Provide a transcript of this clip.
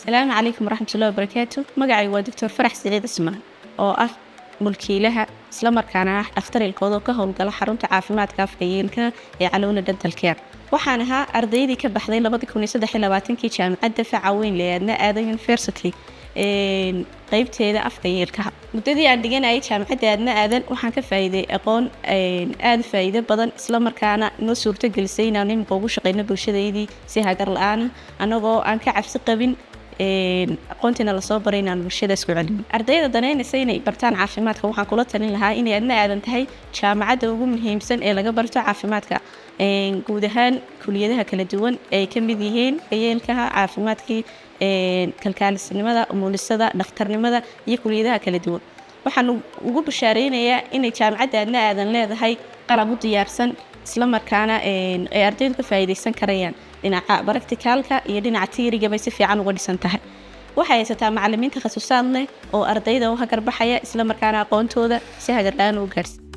Asalaamu calaykum waraxmatullahi wabarakaatu. Magacaygu waa Doctor Farax Siciid Cismaan, oo ah mulkiilaha isla markaana ah dhakhtar ilkood oo ka howlgala xarunta caafimaadka afka iyo ilkaha ee Caloona Dental Care. Waxaan ahaa ardaydii ka baxday 2023-kii jaamacadda faca weyn ee Edna Aadan University, qeybteeda afka iyo ilkaha. Muddadii aan dhiganayay jaamacadda Edna Aadan, waxaan ka faa'iiday aqoon aada u faa'iido badan, isla markaana noo suurto gelisay inaan imika ugu shaqeyno bulshadeydii si hagar la-aan ah, anagoo aan ka cabsi qabin aqoontiina lasoo baray inaan bulshada isku celino. Ardayda danaynaysa inay bartaan caafimaadka waxaan kula talin lahaa inay Edna Aadan tahay jaamacadda ugu muhiimsan ee laga barto caafimaadka guud ahaan, kuliyadaha kala duwan ay ka mid yihiin yeelkaha, caafimaadkii, kalkaalisnimada, umulisada, dhakhtarnimada iyo kuliyadaha kala duwan. Waxaan ugu bashaalaynayaa inay jaamacadda Edna Aadan leedahay qalab u diyaarsan, isla markaana ay ardaydu ka faa'iidaysan karayaan. Dhinaca practicalka iyo dhinaca theory-ga bay si fiican uga dhisan tahay. Waxay haysataa macalimiin takhasusaad leh oo ardayda u hagar baxaya, isla markaana aqoontooda si hagar la-aan u gaarsiin.